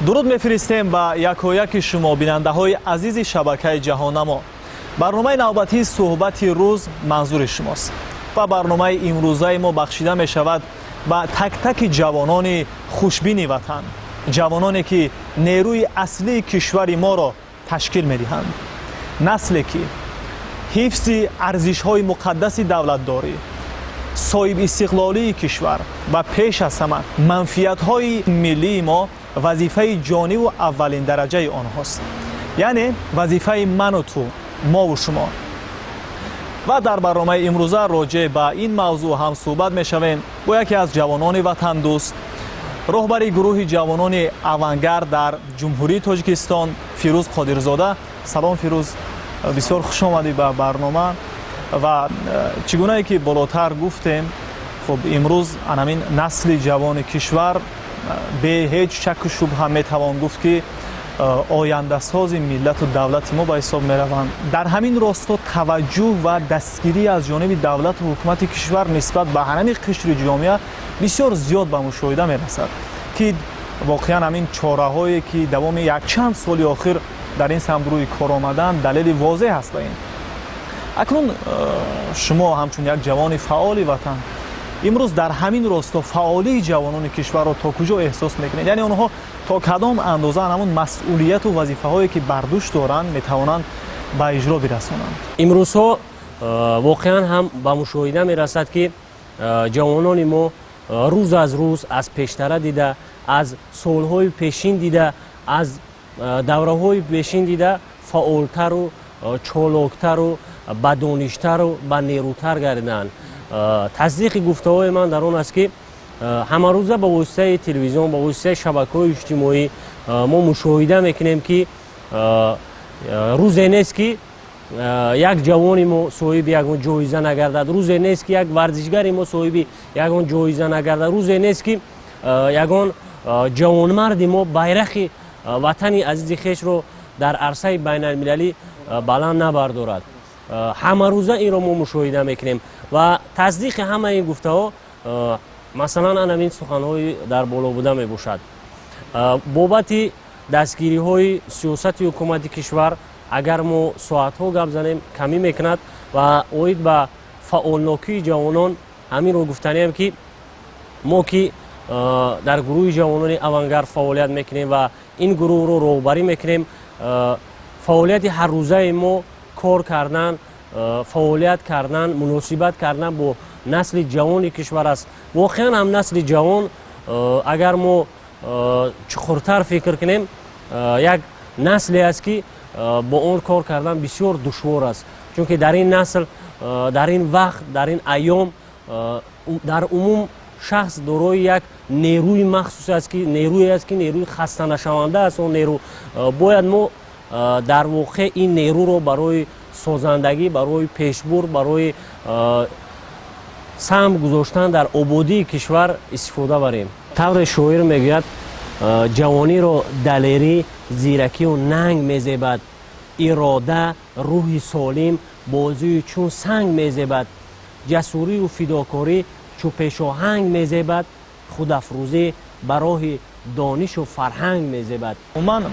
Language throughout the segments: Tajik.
Дуруд мефиристем ба якояки шумо, бинандаҳои азизи шабакаи Ҷаҳоннамо. Барномаи навбатии «Суҳбати рӯз» манзури шумост ва барномаи имрӯзаи мо бахшида мешавад ба так-таки ҷавонони хушбини ватан, ҷавононе, ки нерӯи аслии кишвари моро ташкил медиҳанд, насле, ки ҳифзи арзишҳои муқаддаси давлатдорӣ, соҳибистиқлолии кишвар ва пеш аз ҳама манфиатҳои миллии мо вазифаи ҷониву аввалиндараҷаи онҳост, яъне вазифаи ману ту, мову шумо. Ва дар барномаи имрӯза роҷеъ ба ин мавзӯъ ҳам суҳбат мешавем бо яке аз ҷавонони ватандӯст, роҳбари гурӯҳи ҷавонони «Авангард» дар Ҷумҳурии Тоҷикистон, Фирӯз Қодирзода. Салом, Фирӯз, бисёр хуш омадӣ ба барнома. Ва чӣ гунае ки болотар гуфтем, хуб, имрӯз анамин насли ҷавони кишвар бе ҳеҷ шаку шубҳа метавон гуфт, ки ояндасози миллату давлати мо ба ҳисоб мераванд. Дар ҳамин росто таваҷҷӯҳ ва дастгирӣ аз ҷониби давлату ҳукумати кишвар нисбат ба ҳамин қишри ҷомеа бисёр зиёд ба мушоҳида мерасад, ки воқеан ҳамин чораҳое, ки давоми якчанд соли охир дар ин самт рӯи кор омаданд, далели возеҳ аст ба ин. Акнун шумо ҳамчун як ҷавони фаъоли ватан имрӯз дар ҳамин росто фаъолии ҷавонони кишварро то куҷо эҳсос мекунед? Яъне онҳо то кадом андоза ҳамон масъулияту вазифаҳое, ки бар дӯш доранд, метавонанд ба иҷро бирасонанд? Имрӯзҳо воқеан ҳам ба мушоҳида мерасад, ки ҷавонони мо рӯз аз рӯз аз пештара дида, аз солҳои пешин дида, аз давраҳои пешин дида фаъолтару чолоктару бадоништару банерӯтар гардиданд. Тасдиқи гуфтаҳои ман дар он аст, ки ҳамарӯза ба воситаи телевизион, ба воситаи шабакаҳои иҷтимоӣ мо мушоҳида мекунем, ки рӯзе нест, ки як ҷавони мо соҳиби ягон ҷоиза нагардад, рӯзе нест, ки як варзишгари мо соҳиби ягон ҷоиза нагардад, рӯзе нест, ки ягон ҷавонмарди мо байрақи ватани азизи хешро дар арсаи байналмилалӣ баланд набардорад. Ҳамарӯза инро мо мушоҳида мекунем ва тасдиқи ҳамаи ин гуфтаҳо, масалан, анамин суханҳои дар боло буда мебошад. Бобати дастгириҳои сиёсати ҳукумати кишвар агар мо соатҳо гап занем, камӣ мекунад. Ва оид ба фаъолнокии ҷавонон ҳаминро гуфтаниям, ки мо, ки дар гурӯҳи ҷавонони «Авангард» фаъолият мекунем ва ин гурӯҳро роҳбарӣ мекунем, фаъолияти ҳаррӯзаи мо кор кардан, фаъолият кардан, муносибат кардан бо насли ҷавони кишвар аст. Воқеан ҳам насли ҷавон, агар мо чуқуртар фикр кунем, як насле аст, ки бо он кор кардан бисёр душвор аст, чунки дар ин насл, дар ин вақт, дар ин айём дар умум шахс дорои як нерӯи махсус аст, ки нерӯе аст, ки нерӯи хастанашаванда аст. Он нерӯ бояд мо дар воқеъ ин нерӯро барои созандагӣ, барои пешбурд, барои саҳм гузоштан дар ободии кишвар истифода барем. Тавре шоир мегӯяд: «Ҷавониро далерӣ, зиракию нанг мезебад, ирода, рӯҳи солим, бозию чун санг мезебад, ҷасурию фидокорӣ чу пешоҳанг мезебад, худафрӯзӣ ба роҳи донишу фарҳанг мезебад». Умуман,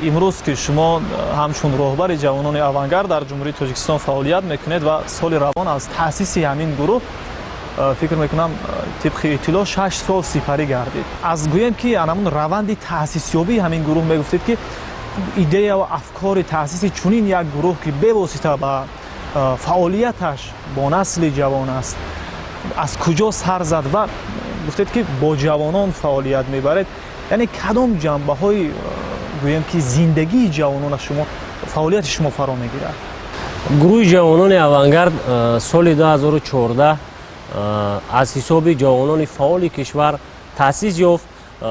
имрӯз, ки шумо ҳамчун роҳбари ҷавонони «Авангард» дар Ҷумҳурии Тоҷикистон фаъолият мекунед ва соли равон аз таъсиси ҳамин гурӯҳ, фикр мекунам, тибқи иттилоъ, 6 сол сипарӣ гардид, аз гӯем, ки анамун раванди таъсисёбии ҳамин гурӯҳ мегуфтед, ки идея ва афкори таъсиси чунин як гурӯҳ, ки бевосита ба фаъолияташ бо насли ҷавон аст, аз куҷо сар зад? Ва гуфтед, ки бо ҷавонон фаъолият мебаред, яъне кадом ҷанбаҳои, гӯем, ки зиндагии ҷавонона шумо, фаъолияти шумо фаро мегирад? Гурӯҳи ҷавонони «Авангард» соли 2014 аз ҳисоби ҷавонони фаъоли кишвар таъсис ёфт.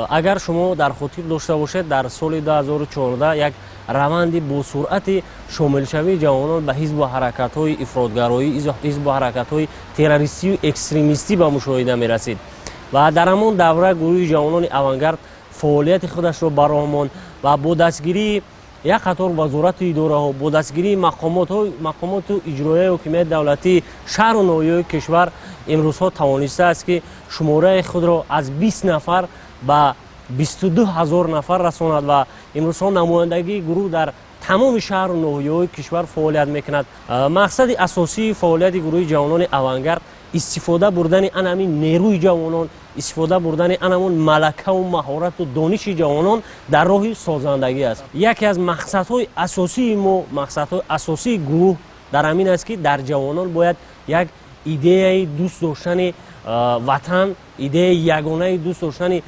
Агар шумо дар хотир дошта бошед, дар соли 2014 як раванди босуръати шомилшавии ҷавонон ба ҳизбу ҳаракатҳои ифротгароӣ, ҳизбу ҳаракатҳои террористию экстремистӣ ба мушоҳида мерасид ва дар ҳамон давра гурӯҳи ҷавонони «Авангард» фаъолияти худашро ба роҳ монд ва бо дастгирии як қатор вазорату идораҳо, бо дастгирии мақомоту иҷроияи ҳокимияти давлатии шаҳру ноҳияҳои кишвар имрӯзҳо тавонистааст, ки шумораи худро аз 20 нафар ба 22 ҳазор нафар расонад ва имрӯзҳо намояндагии гурӯҳ дар тамоми шаҳру ноҳияҳои кишвар фаъолият мекунад. Мақсади асосии фаъолияти гурӯҳи ҷавонони «Авангард» истифода бурдани ан ҳамин нерӯи ҷавонон, истифода бурдани ан ҳамон малакаву маҳорату дониши ҷавонон дар роҳи созандагӣ аст. Яке аз мақсадҳои асосии мо, мақсадҳои асосии гурӯҳ дар ҳамин аст, ки дар ҷавонон бояд як идеяи дӯст доштани ватан, идеяи ягонаи дӯст доштани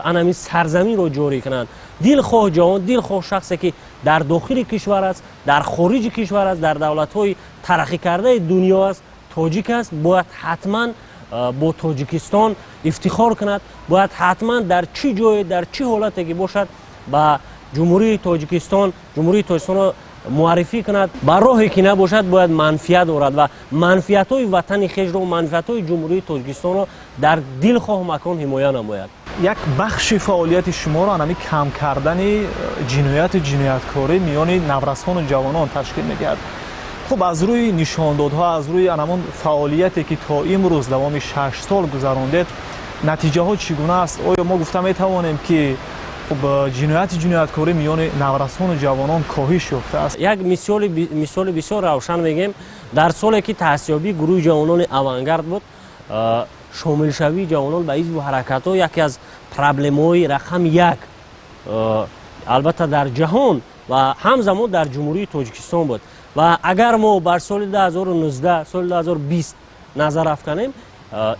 ан ҳамин сарзаминро ҷорӣ кунанд. Дилхоҳ ҷавон, дилхоҳ шахсе, ки дар дохили кишвар аст, дар хориҷи кишвар аст, дар давлатҳои тараққӣ кардаи дунё аст, тоҷик аст, бояд ҳатман бо Тоҷикистон ифтихор кунад, бояд ҳатман дар чӣ ҷое, дар чӣ ҳолате ки бошад, ба Ҷумҳурии Тоҷикистон, Ҷумҳурии Тоҷикистонро муаррифӣ кунад. Ба роҳе ки набошад, бояд манфиат дорад ва манфиатҳои ватани хешро, манфиатҳои Ҷумҳурии Тоҷикистонро дар дилхоҳ макон ҳимоя намояд. Як бахши фаъолияти шуморо анами кам кардани ҷинояту ҷинояткорӣ миёни наврасону ҷавонон ташкил медиҳад. Хуб, аз рӯи нишондодҳо, аз рӯи анамон фаъолияте, ки то имрӯз давоми 6 сол гузарондед, натиҷаҳо чӣ гуна аст? Оё мо гуфта метавонем, ки хуб, ҷинояти ҷинояткорӣ миёни наврасону ҷавонон коҳиш ёфтааст? Як мисоли бисёр равшан мегӯем. Дар соле, ки таъсисёбии гурӯҳи ҷавонони «Авангард» буд, шомилшавии ҷавонон ба ҳизбу ҳаракатҳо яке аз проблемаҳои рақами як, албатта, дар ҷаҳон ва ҳамзамон дар Ҷумҳурии Тоҷикистон буд. Ва агар мо бар соли 2019, соли 2020 назар афканем,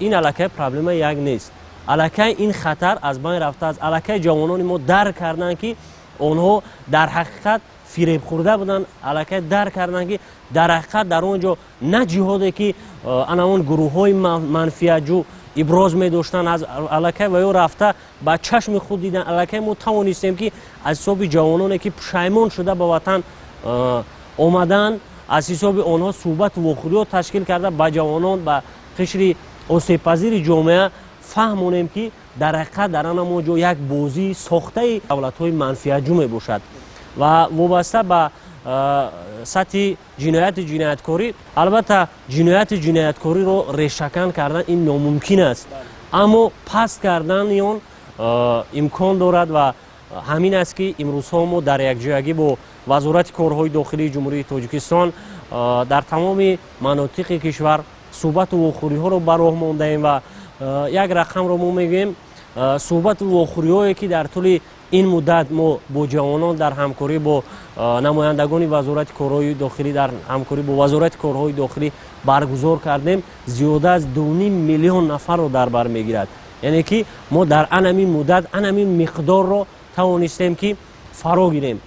ин аллакай проблема як нест, аллакай ин хатар аз байн рафтааст. Аллакай ҷавонони мо дарк карданд, ки онҳо дар ҳақиқат фиребхӯрда буданд. Аллакай дарк карданд, ки дар ҳақиқат дар он ҷо на ҷиҳоде, ки ана он гурӯҳҳои манфиатҷӯ иброз медоштанд аз аллакай ва ё рафта ба чашми худ дидан. Аллакай мо тавонистем, ки аз ҳисоби ҷавононе, ки пушаймон шуда ба ватан омаданд, аз ҳисоби онҳо суҳбату вохӯриҳо ташкил карда, ба ҷавонон, ба қишри осебпазири ҷомеа фаҳмонем, ки дар ҳақиқат дар ана мо ҷо як бозии сохтаи давлатҳои манфиатҷӯ мебошад. Ва вобаста ба сатҳи ҷинояти ҷинояткорӣ, албатта, ҷинояти ҷинояткориро решакан кардан ин номумкин аст, аммо паст кардани он имкон дорад. Ва ҳамин аст, ки имрӯзҳо мо дар якҷоягӣ бо Вазорати корҳои дохилии Ҷумҳурии Тоҷикистон дар тамоми манотиқи кишвар суҳбату вохӯриҳоро ба роҳ мондаем. Ва як рақамро мо мегӯем: суҳбату вохӯриҳое, ки дар тӯли ин муддат мо бо ҷавонон дар ҳамкорӣ бо намояндагони Вазорати корҳои дохилӣ, дар ҳамкорӣ бо Вазорати корҳои дохилӣ баргузор кардем, зиёда аз 2,5 миллион нафарро дар бар мегирад. Яъне ки мо дар анамин муддат анамин миқдорро тавонистем, ки фаро гирем.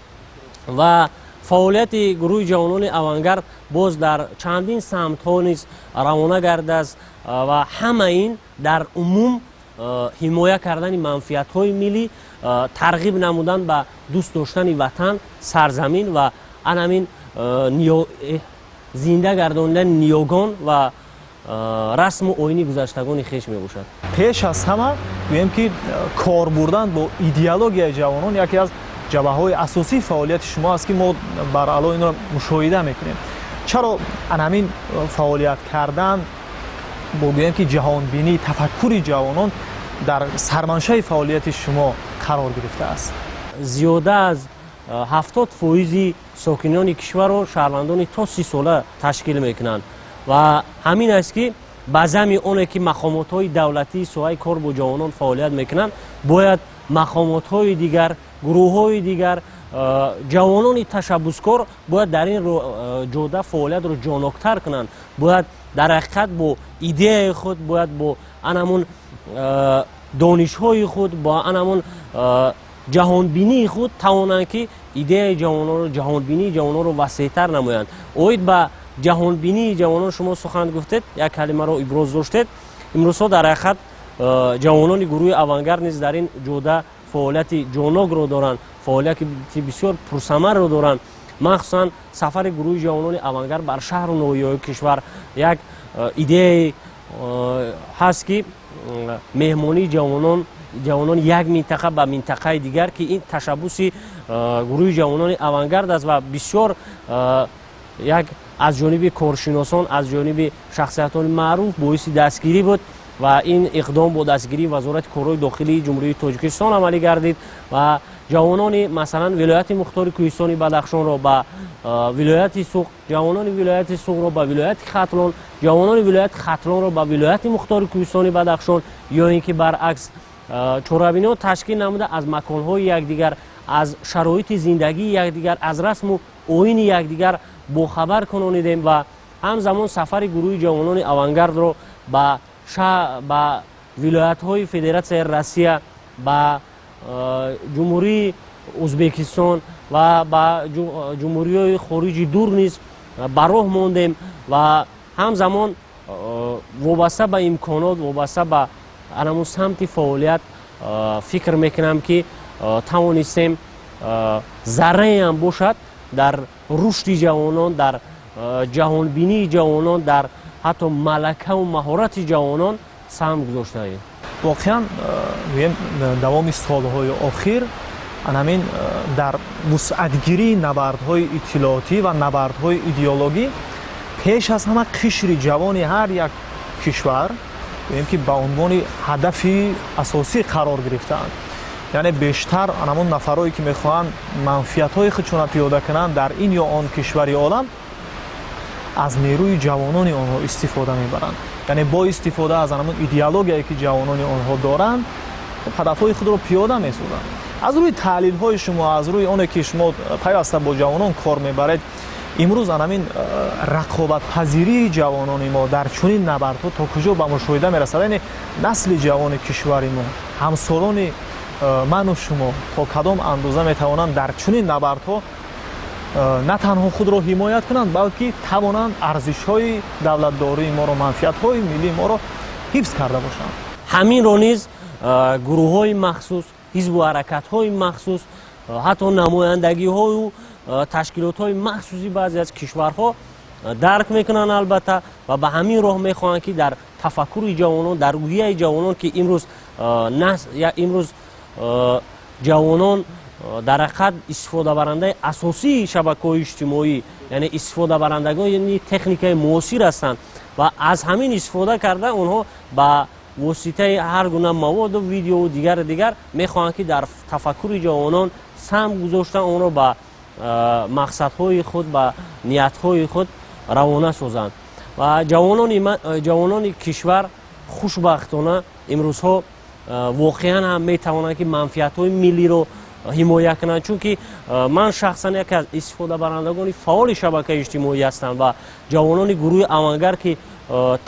Ва фаъолияти гурӯҳи ҷавонони «Авангард» боз дар чандин самтҳо низ равона гардааст ва ҳама ин дар умум ҳимоя кардани манфиатҳои миллӣ, тарғиб намудан ба дӯст доштани ватан, сарзамин ва анамин зинда гардонидани ниёгон ва расму оини гузаштагони хеш мебошад. Пеш аз ҳама гӯем, ки кор бурдан бо идеологияи ҷавонон яке аз ҷабҳаҳои асосии фаъолияти шумо аст, ки мо баръало инро мушоҳида мекунем. Чаро анҳамин фаъолият кардан бо, гӯем ки, ҷаҳонбинӣ, тафаккури ҷавонон дар сарманшаи фаъолияти шумо қарор гирифтааст? Зиёда аз 70 фоизи сокинони кишварро шаҳрвандони то 30 сола ташкил мекунанд. Ва ҳамин аст, ки ба зами оне ки мақомотҳои давлатии соҳаи кор бо ҷавонон фаъолият мекунанд, бояд мақомотҳои дигар, гурӯҳҳои дигар, ҷавонони ташаббускор бояд дар ин ҷода фаъолиятро ҷоноктар кунанд. Бояд дар ҳақиқат бо идеяи худ, бояд бо анамун донишҳои худ, бо анамун ҷаҳонбинии худ тавонанд, ки идеяи ҷавононро, ҷаҳонбинии ҷавононро васеътар намоянд. Оид ба ҷаҳонбинии ҷавонон шумо сухан гуфтед, як калимаро иброз доштед. Имрӯзҳо дар ҳақиқат ҷавонони гурӯҳи «Авангард» низ дар ин ҷода фаъолияти ҷонокро доранд, фаъолияти бисёр пурсамарро доранд. Махсусан сафари гурӯҳи ҷавонони «Авангард» бар шаҳру ноҳияҳои кишвар як идеяе ҳаст, ки меҳмонии ҷавонони як минтақа ба минтақаи дигар, ки ин ташаббуси гурӯҳи ҷавонони «Авангард» аст ва бисёр як аз ҷониби коршиносон, аз ҷониби шахсиятҳои маъруф боиси дастгирӣ буд. Ва ин иқдом бо дастгирии Вазорати корҳои дохилии Ҷумҳурии Тоҷикистон амалӣ гардид. Ва ҷавонони, масалан, вилояти мухтори Кӯҳистони Бадахшонро ба вилояти Суғд, ҷавонони вилояти Суғдро ба вилояти Хатлон, ҷавонони вилояти Хатлонро ба вилояти мухтори Кӯҳистони Бадахшон ё ин ки баръакс чорабиниҳо ташкил намуда, аз маконҳои якдигар, аз шароити зиндагии якдигар, аз расму оини якдигар бохабар кунонидем. Ва ҳамзамон сафари гурӯҳи ҷавонони Авангардро ба вилоятҳои Федератсияи Россия, ба Ҷумҳурии Ӯзбекистон ва ба ҷумҳуриҳои хориҷи дур низ ба роҳ мондем. Ва ҳамзамон вобаста ба имконот, вобаста ба анамун самти фаъолият, фикр мекунам, ки тавонистем зарраеам бошад дар рушди ҷавонон, дар ҷаҳонбинии ҷавонон, дар ҳатто малакаву маҳорати ҷавонон саҳм гузоштаем. Воқеан, гӯем, давоми солҳои охир анамин дар вусъатгирии набардҳои иттилоотӣ ва набардҳои идеологӣ пеш аз ҳама қишри ҷавони ҳар як кишвар, гӯем, ки ба унвони ҳадафи асосӣ қарор гирифтаанд. Яъне бештар анамон нафарое ки мехоҳанд манфиатҳои худшона пиёда кунанд дар ин ё он кишвари олам, аз нерӯи ҷавонони онҳо истифода мебаранд. Яъне бо истифода аз анамон идеологияе ки ҷавонони онҳо доранд, ҳадафҳои худро пиёда месозанд. Аз рӯи таҳлилҳои шумо, аз рӯи оне ки шумо пайваста бо ҷавонон кор мебаред, имрӯз анамин рақобатпазирии ҷавонони мо дар чунин набардҳо то куҷо ба мушоҳида мерасад? Яъне насли ҷавони кишвари мо, ҳамсолони ману шумо то кадом андоза метавонанд дар чунин набардҳо на танҳо худро ҳимоят кунанд, балки тавонанд арзишҳои давлатдории моро, манфиатҳои миллии моро ҳифз карда бошанд? Ҳаминро низ гурӯҳҳои махсус, ҳизбу ҳаракатҳои махсус, ҳатто намояндагиҳою ташкилотҳои махсуси баъзе аз кишварҳо дарк мекунанд, албатта, ва ба ҳамин роҳ мехоҳанд, ки дар тафаккури ҷавонон, дар рӯҳияи ҷавонон, ки имрӯз ҷавонон дар ҳақиқат истифодабарандаи асосии шабакаҳои иҷтимоӣ, яъне истифодабарандагони техникаи муосир ҳастанд, ва аз ҳамин истифода карда онҳо ба воситаи ҳар гуна маводу видеову дигару дигар мехоҳанд, ки дар тафаккури ҷавонон саҳм гузошта, онро ба мақсадҳои худ, ба ниятҳои худ равона созанд. Ва ҷавонони кишвар хушбахтона имрӯзҳо воқеан ҳам метавонанд, ки манфиатҳои миллиро ҳимоя кунанд, чунки ман шахсан яке аз истифодабарандагони фаъоли шабакаи иҷтимоӣ ҳастам. Ва ҷавонони гурӯҳи Авангард, ки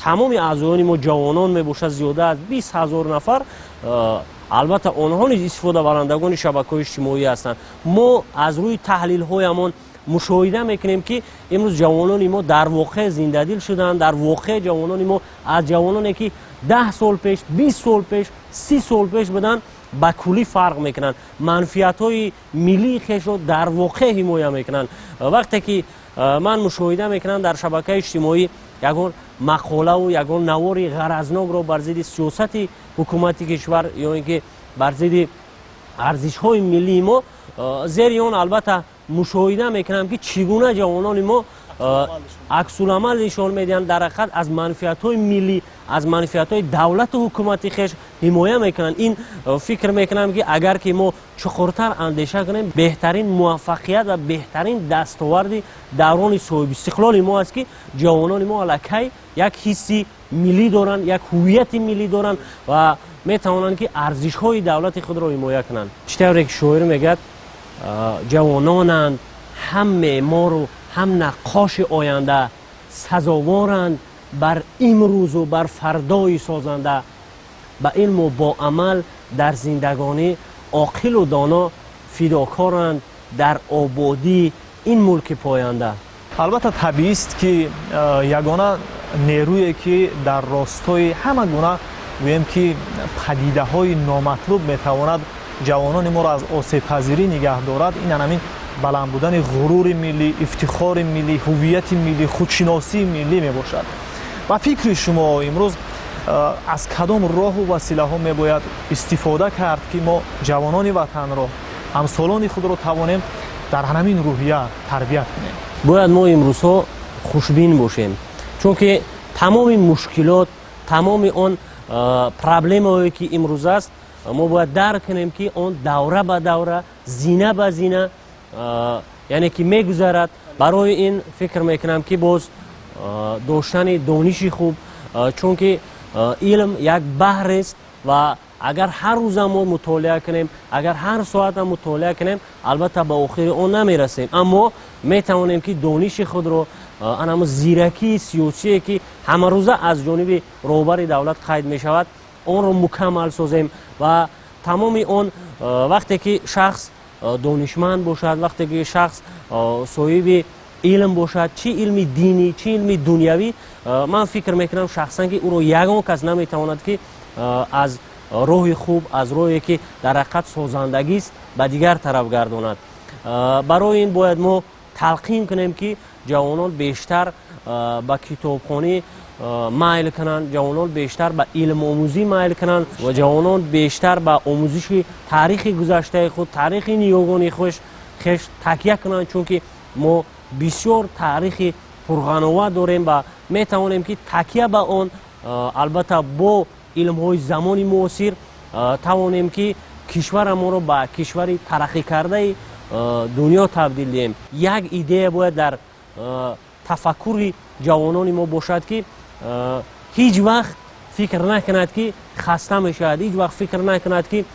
тамоми аъзоёни мо ҷавонон мебошад, зиёда аз 20 000 нафар, албатта, онҳо низ истифодабарандагони шабакаҳои иҷтимоӣ ҳастанд. Мо аз рӯи таҳлилҳоямон мушоҳида мекунем, ки имрӯз ҷавонони мо дар воқеъ зиндадил шуданд. Дар воқеъ ҷавонони мо аз ҷавононе ки 10 сол пеш, 20 сол пеш, 30 сол пеш буданд, ба куллӣ фарқ мекунанд. Манфиатҳои миллии хешро дар воқеъ ҳимоя мекунанд. Вақте ки ман мушоҳида мекунам дар шабакаи иҷтимоӣ ягон мақолаву ягон навори ғаразнокро бар зидди сиёсати ҳукумати кишвар ё ин ки бар зидди арзишҳои миллии мо, зери он албатта мушоҳида мекунам, ки чӣ гуна ҷавонони мо аксуламал нишон медиҳанд, дар ҳақиқат аз манфиатҳои миллӣ, аз манфиатҳои давлату ҳукумати хеш ҳимоя мекунанд. Ин фикр мекунам, ки агар ки мо чуқуртар андеша кунем, беҳтарин муваффақият ва беҳтарин дастоварди даврони соҳибистиқлоли мо аст, ки ҷавонони мо аллакай як ҳисси миллӣ доранд, як ҳуввияти миллӣ доранд ва метавонанд, ки арзишҳои давлати худро ҳимоя кунанд. Чӣ тавре ки шоир мегӯяд: «Ҷавононанд ҳам меъмору ҳам наққоши оянда, сазоворанд бар имрӯзу бар фардои созанда, ба илму бо амал дар зиндагонӣ оқилу доно, фидокоранд дар ободии ин мулки поянда». Албатта, табиист, ки ягона нерӯе ки дар ростои ҳама гуна, гӯем ки, падидаҳои номатлуб метавонад ҷавонони моро аз осебпазирӣ нигаҳ дорад, ин анамин баланд будани ғурури миллӣ, ифтихори миллӣ, ҳуввияти миллӣ, худшиносии миллӣ мебошад. Ба фикри шумо, имрӯз аз кадом роҳу василаҳо мебояд истифода кард, ки мо ҷавонони ватанро, ҳамсолони худро тавонем дар ҳамин рӯҳия тарбият кунем? Бояд мо имрӯзҳо хушбин бошем, чунки тамоми мушкилот, тамоми он Проблемаҳое ки имрӯз аст, мо бояд дарк кунем, ки он давра ба давра, зина ба зина, яъне ки мегузарад. Барои ин фикр мекунам, ки боз доштани дониши хуб, чунки илм як баҳрест ва агар ҳар рӯза мо мутолиа кунем, агар ҳар соата мутолиа кунем, албатта, ба охири он намерасем, аммо метавонем, ки дониши худро, анамо зиракии сиёсие, ки ҳамарӯза аз ҷониби роҳбари давлат қайд мешавад, онро мукаммал созем. Ва тамоми он вақте ки шахс донишманд бошад, вақте ки шахс соҳиби илм бошад, чӣ илми динӣ, чӣ илми дунявӣ, ман фикр мекунам шахсан, ки ӯро ягон кас наметавонад, ки аз роҳи хуб, аз роҳе ки дар ҳақиқат созандагист, ба дигар тараф гардонад. Барои ин бояд мо талқин кунем, ки ҷавонон бештар ба китобхонӣ майл кунанд, ҷавонон бештар ба илмомӯзӣ майл кунанд ва ҷавонон бештар ба омӯзиши таърихи гузаштаи худ, таърихи ниёгони хеш такя кунанд, чунки мо бисёр таърихи пурғановат дорем ва метавонем, ки такя ба он, албатта бо илмҳои замони муосир, тавонем, ки кишварамонро ба кишвари тараққикардаи дунё табдил диҳем. Як идея бояд дар тафаккури ҷавонони мо бошад, ки ҳеҷ вақт фикр накунад, ки хаста мешавад, ҳеҷ вақт фикр накунад, ки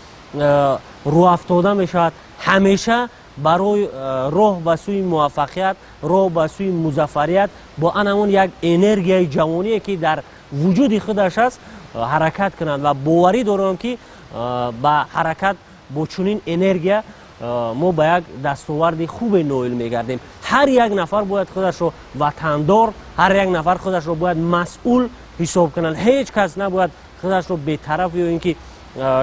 рӯафтода мешавад. Ҳамеша барои роҳ ба сӯи муваффақият, роҳ ба сӯи музаффарият бо анамон як энергияи ҷавоние, ки дар вуҷуди худаш аст, ҳаракат кунанд. Ва боварӣ дорам, ки ба ҳаракат бо чунин энергия мо ба як дастоварди хубе ноил мегардем. Ҳар як нафар бояд худашро ватандор, ҳар як нафар худашро бояд масъул ҳисоб кунанд. Ҳеҷ кас набояд худашро бетараф ё ин ки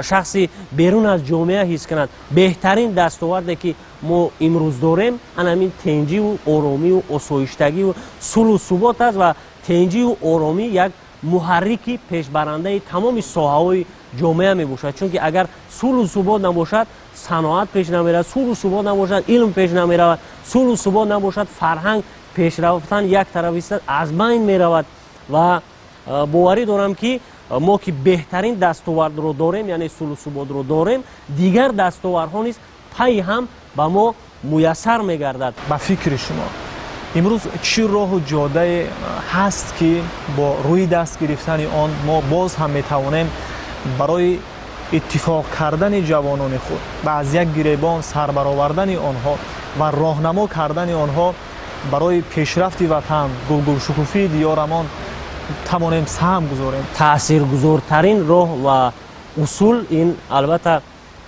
шахси берун аз ҷомеа ҳис кунад. Беҳтарин дастоварде, ки мо имрӯз дорем, ана ҳамин тенҷиву оромиву осоиштагиву сулҳу субот аст. Ва тенҷиву оромӣ як муҳаррики пешбарандаи тамоми соҳаҳои ҷомеа мебошад, чунки агар сулҳу субот набошад, саноат пеш намеравад, сулҳу субот набошад, илм пеш намеравад, сулҳу субот набошад, фарҳанг пешрафтан як тараф истад, аз байн меравад. Ва боварӣ дорам, ки мо ки беҳтарин дастовардро дорем, яъне сулҳу суботро дорем, дигар дастовардҳо низ пайи ҳам ба мо муяссар мегардад. Ба фикри шумо, имрӯз чӣ роҳу ҷодае ҳаст, ки бо рӯи даст гирифтани он мо боз ҳам метавонем барои иттифоқ кардани ҷавонони худ ва аз як гиребон сарбаровардани онҳо ва роҳнамо кардани онҳо барои пешрафти ватан, гулгулшукуфии диёрамон тавонем саҳм гузорем? Таъсиргузортарин роҳ ва усул ин, албатта,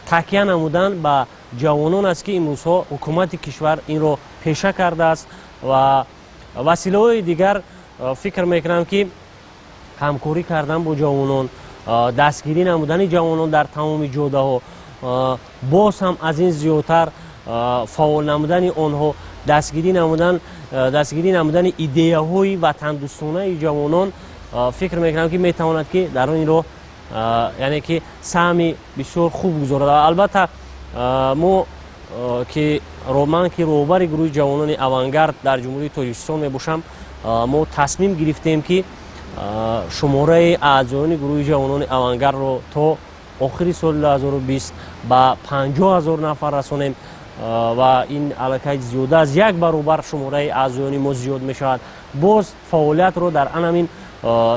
такя намудан ба ҷавонон аст, ки имрӯзҳо ҳукумати кишвар инро пеша кардааст. Ва василаҳои дигар, фикр мекунам, ки ҳамкорӣ кардан бо ҷавонон, дастгирӣ намудани ҷавонон дар тамоми ҷодаҳо, боз ҳам аз ин зиёдтар фаъол намудани онҳо, дастгирӣ намудани идеяҳои ватандӯстонаи ҷавонон, фикр мекунам, ки метавонад, ки дар ин роҳ, яъне ки саҳми бисёр хуб гузорад. Албатта, мо ки ман ки роҳбари гурӯҳи ҷавонони «Авангард» дар Ҷумҳурии Тоҷикистон мебошам, мо тасмим гирифтем, ки шумораи аъзоёни гурӯҳи ҷавонони «Авангардро» то охири соли 2020 ба 50 000 нафар расонем. Ва ин аллакай зиёда аз як баробар шумораи аъзоёни мо зиёд мешавад. Боз фаъолиятро дар анамин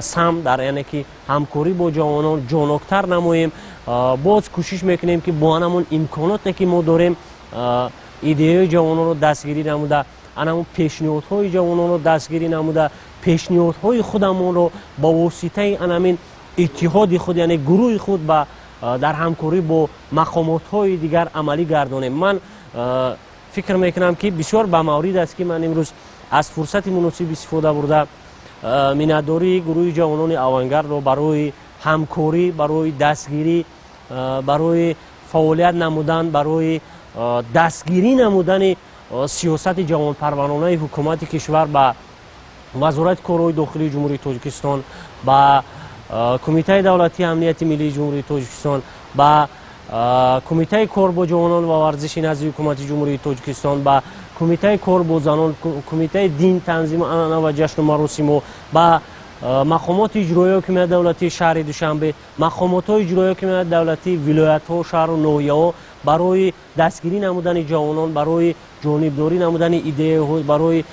сам, дар яъне ки ҳамкорӣ бо ҷавонон ҷоноктар намоем. Боз кӯшиш мекунем, ки бо анамон имконоте, ки мо дорем, идеяи ҷавононро дастгирӣ намуда, анамон пешниҳодҳои ҷавононро дастгирӣ намуда, пешниҳодҳои худамонро ба воситаи анамин иттиҳоди худ, яъне гурӯҳи худ, ба дар ҳамкорӣ бо мақомотҳои дигар амалӣ гардонем. Ман фикр мекунам, ки бисёр ба маврид аст, ки ман имрӯз аз фурсати муносиб истифода бурда, миннатдории гурӯҳи ҷавонони «Авангардро» барои ҳамкорӣ, барои дастгирӣ, барои фаъолият намудан, барои дастгирӣ намудани сиёсати ҷавонпарваронаи ҳукумати кишвар ба Вазорати корҳои дохилии Ҷумҳурии Тоҷикистон, ба Кумитаи давлатии амнияти миллии Ҷумҳурии Тоҷикистон, ба Кумитаи кор бо ҷавонон ва варзиши назди Ҳукумати Ҷумҳурии Тоҷикистон, ба Кумитаи кор бо занон, Кумитаи дин, танзиму анъана ва ҷашну маросимо, ба Мақомоти иҷроии ҳокимияти давлатии шаҳри Душанбе, мақомотҳои иҷроии ҳокимияти давлатии вилоятҳо, шаҳру ноҳияҳо барои дастгирӣ намудани ҷавонон, барои ҷонибдорӣ намудани идеяҳо, барои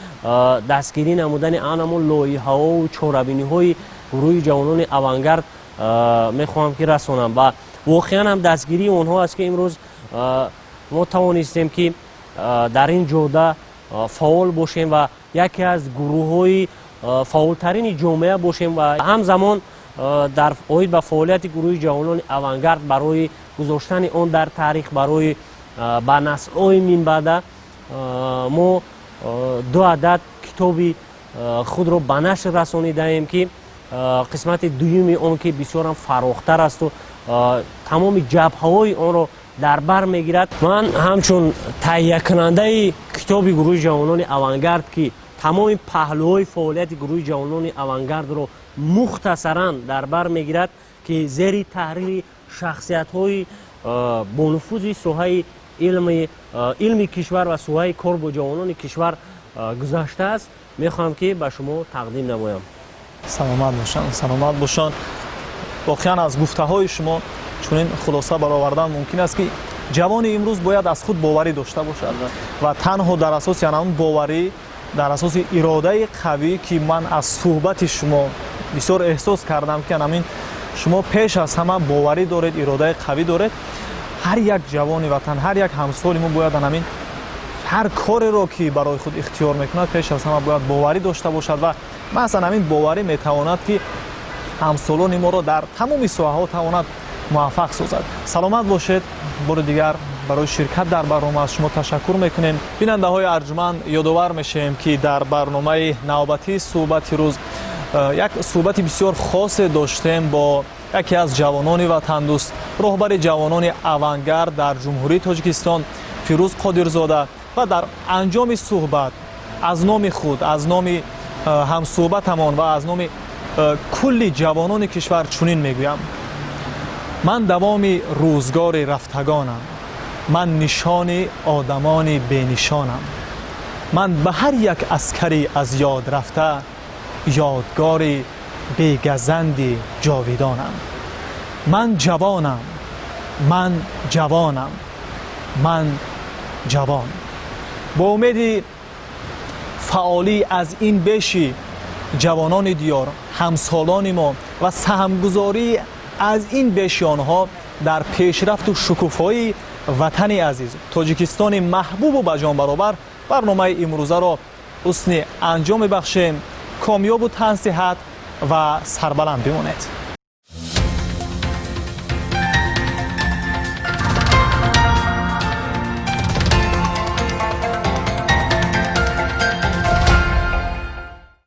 дастгирӣ намудани анамон лоиҳаҳову чорабиниҳои гурӯҳи ҷавонони «Авангард» мехоҳам ки расонам. Ва воқеан ҳам дастгирии онҳо аст, ки имрӯз мо тавонистем, ки дар ин ҷода фаъол бошем ва яке аз гурӯҳҳои фаъолтарини ҷомеа бошем. Ва ҳамзамон дар оид ба фаъолияти гурӯҳи ҷавонони «Авангард», барои гузоштани он дар таърих, барои ба наслҳои минбаъда мо ду адад китоби худро ба нашр расонидаем, ки қисмати дуюми он, ки бисёрам фарохтар асту тамоми ҷабҳаҳои онро дар бар мегирад, ман ҳамчун таҳиякунандаи китоби гурӯҳи ҷавонони «Авангард», ки тамоми паҳлӯҳои фаъолияти гурӯҳи ҷавонони «Авангардро» мухтасаран дар бар мегирад, ки зери таҳрири шахсиятҳои бонуфузи соҳаи илми кишвар ва соҳаи кор бо ҷавонони кишвар гузаштааст, мехоҳам ки ба шумо тақдим намоям. Саломат бошанд, саломат бошанд. Воқеан, аз гуфтаҳои шумо чунин хулоса баровардан мумкин аст, ки ҷавони имрӯз бояд аз худ боварӣ дошта бошад ва танҳо дар асоси анамун боварӣ, дар асоси иродаи қавӣ, ки ман аз суҳбати шумо бисёр эҳсос кардам, ки анамин шумо пеш аз ҳама боварӣ доред, иродаи қавӣ доред. Ҳар як ҷавони ватан, ҳар як ҳамсоли мо бояд анамин ҳар кореро, ки барои худ ихтиёр мекунад, пеш аз ҳама бояд боварӣ дошта бошад ва маҳз ҳамин боварӣ метавонад, ки ҳамсолони моро дар тамоми соҳаҳо тавонад муваффақ созад. Саломат бошед. Бори дигар барои ширкат дар барнома аз шумо ташаккур мекунем. Бинандаҳои арҷманд, ёдовар мешавем, ки дар барномаи навбатии «Суҳбати рӯз» як суҳбати бисёр хосе доштем бо яке аз ҷавонони ватандӯст, роҳбари ҷавонони «Авангард» дар Ҷумҳурии Тоҷикистон Фирӯз Қодирзода. Ва дар анҷоми суҳбат аз номи худ, аз номи ҳамсуҳбатамон ва аз номи кулли ҷавонони кишвар чунин мегӯям: ман давоми рӯзгори рафтагонам, ман нишони одамони бенишонам, ман ба ҳар як аскари аз ёд рафта ёдгори бегазанди ҷовидонам. Ман ҷавонам, ман ҷавонам, ман ҷавон. Бо умеди фаъолӣ аз ин беши ҷавонони диёр, ҳамсолони мо ва саҳмгузорӣ аз ин беши онҳо дар пешрафту шукуфоии ватани азиз Тоҷикистони маҳбубу ба ҷон баробар, барномаи имрӯзаро ҳусни анҷом мебахшем. Комёбу тансиҳат ва сарбаланд бимонед.